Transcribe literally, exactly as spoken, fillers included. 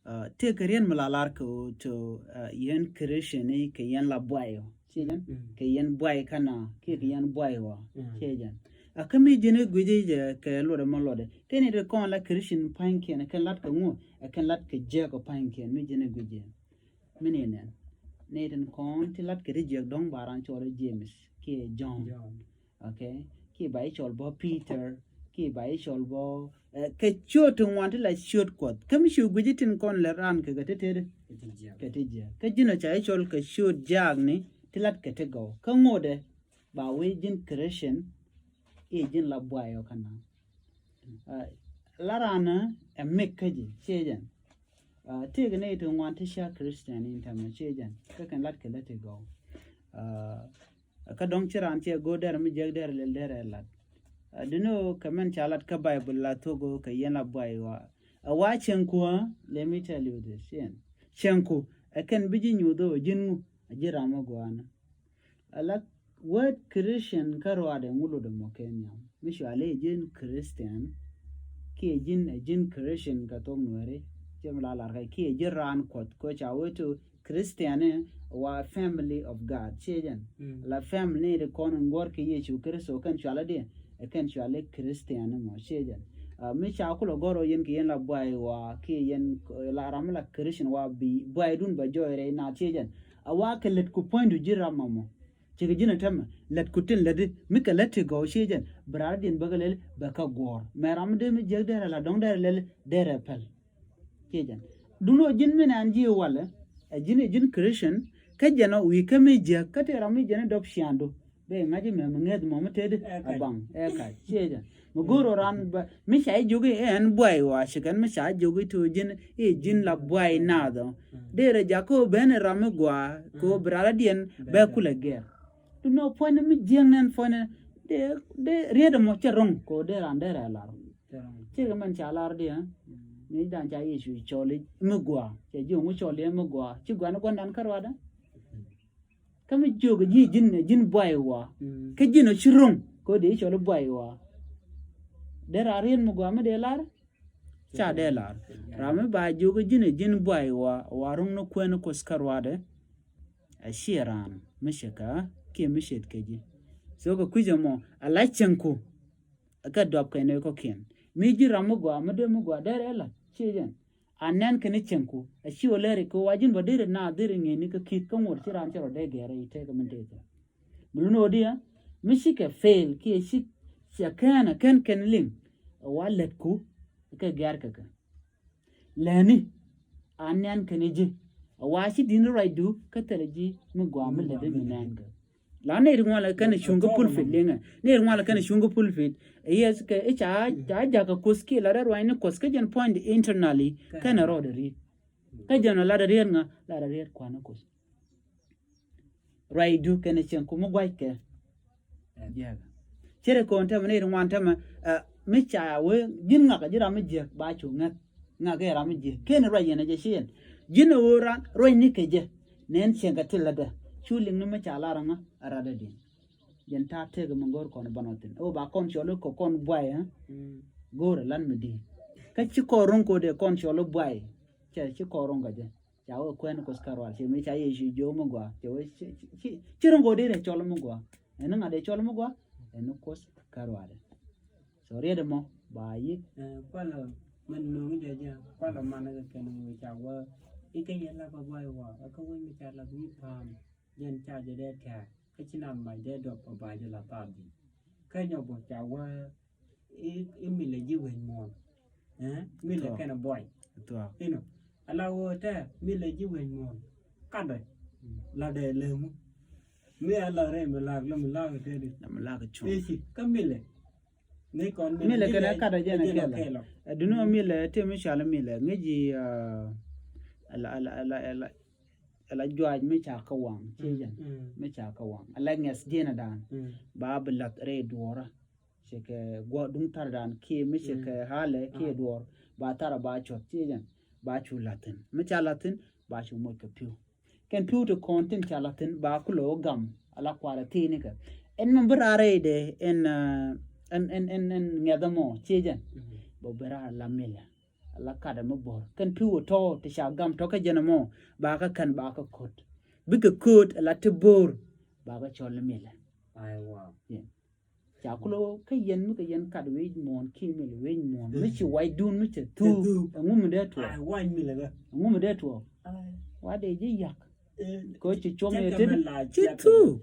Tëëkɛ riɛn mi la lar kɛ ɣöö to yɛn Christian ni kɛ yɛn la buay ɔ ciɛ jɛn, kɛ yɛn buay kana kiɛ kɛ yɛn buay ɔ ciɛ jɛn. A kä mi ji̱n i̱ gui̱ci jɛ kɛ luɔtdɛ mɔ luɔtdɛ kɛn i̱ ti kɔn la Christian pa̱nykiɛn kɛn lat kɛ ŋu ɛ kɛn lat kɛ jiɛk ɔ pa̱nykiɛn mi ji̱n i̱ gui̱ci. Mi ni nɛn ni tin kɔn ti lat kɛ ti jiɛk dɔ̱ŋ ba ran cɔl i̱ James kiɛ John. Okay, kiɛ ba i̱ cɔl bɔ Peter, kiɛ ba i̱ cɔl bɔ kɛ ciöt ti ŋuan ti la ciöt Kuɔth. Kä mi ci gui̱ci tin kɔn lɛ ran kɛ kɛ ti tëëdi kɛ ti jiɛk. Kä ji̱n ɔ ca i̱ cɔl kɛ ciöt jaakni ti lat kɛ ti gɔw. Kä ŋotdɛ ba wee ji̱n Christian i̱ ji̱n la buay ɔ kä na. La ran ɛ mik kä ji̱ ciɛ jɛn. Tëëkɛ ni ti ŋuan ti cia Christian in tɛmɛ ciɛ jɛn kä kɛn lat kɛ lät ti gɔw. Kä dɔ̱ŋ ci raan ciɛ go̱o̱r derɛ mi jiäk derɛ lɛl derɛ lat. Duni ɣöö kɛ mɛn ca lat kä Baibul la thok ɣöö kɛ yɛn la buay ɣɔaa. Ɛ wa cieŋku ɣä, let me tell you this, ciɛn cieŋku ɛ kɛn bi ji̱ nyuuth ɣöö ji̱n ŋu ɛ ji̱ ram mi gɔaa ni. Ala word Christian kä ruaadɛ ŋu lotdɛ mɔ kɛ nhiam mi cuali ji̱n Christian. Kiɛ ji̱n ɛ ji̱n Christian kɛ thok Nuɛri. Ciɛ mi la lar kɛ kiɛ ji̱ raan Kuɔth kɛ ca wee to Christian ni wa family of God ciɛ jɛn. La family ni ti kɔn in guɔr kɛ Yecu Kritho kɛn cuali diɛ ɛ kɛn cuali Christian ni mɔ ciɛ jɛn. Mi ca kulɛ gɔr ɔ yɛn kɛ yɛn la buay wa kiɛ yɛn la ram la Christian wa bi buay dun ba jɔy rɛy na ciɛ jɛn. A wa kɛ lät ku puɔ̱nydu ji̱ ram mamɔ. Cikɛ ji̱n a tämɛ lät ku tin lätdi mi kɛ lät ti gɔw ciɛ jɛn. Bi raar diɛn bäkɛ lɛl bɛ kä guɔ̱ɔ̱r mɛ ram mi dee mi jiäk derɛ la dɔ̱ŋ derɛ lɛl derɛ päl. Ciɛ jɛn dun ɔ ji̱n mi nɛn ji̱ walɛ ɛ ji̱n ɛ ji̱n Christian. Kä jɛn ɔ wi̱i̱ kä mi jiäk kä tëë ram mi jɛn ɛ dɔp ciaŋdu. Bɛ ŋa̱c imɛ mi ŋäth mɔ mi tëëdi a baŋ ɛ kac ciɛ jɛn. Mi go̱o̱r ɔ ran mi ca i̱ jiök i̱ ɛn buay wa ci kɛn mi ca i̱ jiök i̱ to ji̱n i̱ ji̱n la buay naath ɔ. Dee rɛ jak kä ɣöö ben ɛ ram mi gɔaa kɛ ɣöö bi ral adiɛn bɛ kulɛ gɛr. Dun ɔ puɔ̱ny mi jiäk nɛn puɔ̱ny dee riet ɛmɔ cɛ ro̱ŋ kɛ ɣöö dee ran dee rɛ lar. Cikɛ mɛn ca lar diɛ mi dan ca Yecu cɔl i̱ mi gɔaa cɛ ji̱ ŋu cɔl i̱ mi gɔaa ci gɔaa ni gua̱ndan kä ruaadɛ. Kä mi jiök ji̱ ji̱n ɛ ji̱n buay wa kä ji̱n ɔ ci ro̱ŋ kɛ ɣöö dee cɔl i̱ buay wa. Dee ran riet mi gɔaa mi dee lar. Ca dee lar ram mi ba jiök ji̱n ɛ ji̱n buay wa wa ro̱ŋ ni kuɛn Kuɔth kä ruaadɛ. A ciɛ ran mi cɛ kä kiɛ mi cɛ kɛ ji̱. So kɛ kui̱c ɛmɔ a la cieŋku. Kä duap kɛ nɛy kɔ̱kiɛn mi ji̱ ram mi gɔaa mi dee mi gɔaa derɛ ɛ la̱t ciɛ jɛn. A nɛn kɛn i̱ cieŋku a ci wä lɛri kɛ wa ji̱n bä deri na deri ŋi̱i̱ni kä ki̱th kä ŋot ci raan cɛ rɔ dee gɛɛrɛ i̱ tëëkɛ min tëëkɛ. Mi lun ɣöö diɛ mi cikɛ fail kiɛ ci cɛ kɛn a kɛn kɛn liŋ. Ɛ wa lätku kɛ gɛɛr kɛ kɛ. Läni a nɛn kɛn i̱ ji̱ a wa ci di̱n ruacdu kä thilɛ ji̱ mi gɔaa mi lätdi mi nɛn kɛ. La nɛy ti ŋuan la kɛn cuŋ kä pulpit liŋɛ nɛy ti ŋuan la kɛn cuŋ kä pulpit. Yes kɛ i̱ ca ca jakä Kuoth kiɛ la dee ruacni Kuoth kä jɛn puɔ̱nydi internally kɛn a rɔɔdɛ riet. Kä jɛn a la dee riet ŋa la dee riet kua̱n Kuoth. Ruacdu kɛn cieŋ kum mi gua̱ckɛ. Jiäk cɛ rɛ ko̱n tɛmɛ nɛy ti ŋuan tɛmɛ mi ca wee ji̱n ŋakä ji̱ ram mi jiäk ba cu ŋäth. Ŋakä ram mi jiäk kɛn ruac yɛn a jɛ ciɛn ji̱n a ɣöö ran ruacni kɛ jɛ. Nɛn cieŋ kɛ ti lätdä cu liŋni mi ca lar ŋa a rat dädiɛn. Jɛn ta̱a̱ tëëkɛ mi go̱o̱r kɔn banɔ thi̱n ɣöö ba kɔn cɔl i̱ kɛ kɔn buay ɛ. Go̱o̱r ɛ lan mi di̱i̱t kä ci kɔn ro̱ŋ ko̱dɛ kɔn cɔl i̱ buay. Cɛ ci kɔn ro̱ŋ kɛ jɛ. Ca wee kuɛn Kuoth kä ruaadɛ cɛ mi ca Yecu jiök mi gɔaa cɛ wee ci ro̱ŋ ko̱dɛ rɛ cɔl mi gɔaa. Ɛn ŋa̱t dee cɔl mi gɔaa ɛn Kuoth kä ruaadɛ. So riet ɛmɔ ba yi̱k. Kualɛ mɛn no̱o̱ŋ jɛ jɛ kualɛ man kɛ kɛn ŋuc ca wä i̱ kä yɛ lak ɛ buay wä ɛ kä wec mi ca lak wi̱i̱ pa̱a̱m. Jɛn ca jɛ dee tɛ̈ɛ̈k kä ci naath mac dee dɔp ɛ ba jɛ la thaar ji̱. Kä nyɔk bä ca wä i̱ milɛ ji̱ wec muɔ̱ɔ̱n. Milɛ kɛn ɛ buay inɔ ala ɣöö tɛ milɛ ji̱ wec muɔ̱ɔ̱n. Kadɛ la dee lemu mi ala rɛy mi laak la mi laak tɛdi. Eci kä milɛ. Milɛ kɛnɛ kadɛ jɛn ɛ kɛlɛ. Ɛ duni ɔ milɛ ti mi cɔal milɛ ŋäci. Ala ala ala ala ala juac mi ca kä waŋ ci jɛn mi ca kä waŋ ala ŋɛth jiɛn ɛ daan. Ba bi lath rɛy duɔɔrä. Cɛ kɛ guɔ duŋ thar daan kiɛ mi cɛ kɛ halɛ kiɛ duɔɔr ba thar ba cuɔth ci jɛn. Ba cu lathin mi ca lathin ba cu moc kɛ piu. Kɛn piu ti kɔn tin ca lathin ba kulɛ wä gam ala kualɛ thiini kɛ. Ɛn mi bi raar rɛydɛ ɛn ɛn ɛn ɛn ŋɛth ɛmɔ ci jɛn. Bɛ bi raar la milɛ. la kat ɛmɛ bo̱r kɛn pi̱w ɛ tɔ̱ ti ca gam tɔ̱ kä jɛn ɛmɔ. Ba kä kɛn ba kä ko̱t bikɛ ko̱t ɛ la ti bo̱r. Ba kä cɔl ni milɛ. Ca kulo kä yɛn mi kɛ yɛn kat wec muɔ̱ɔ̱n ki mil wec muɔ̱ɔ̱n mi ci wac dun mi cɛ thuk. Ɛŋu mi dee tuɔɔk? Ɛŋu mi dee tuɔɔk? Wa dee ji̱ yak kɛ ci cuɔm yɛ tëë ci thuk.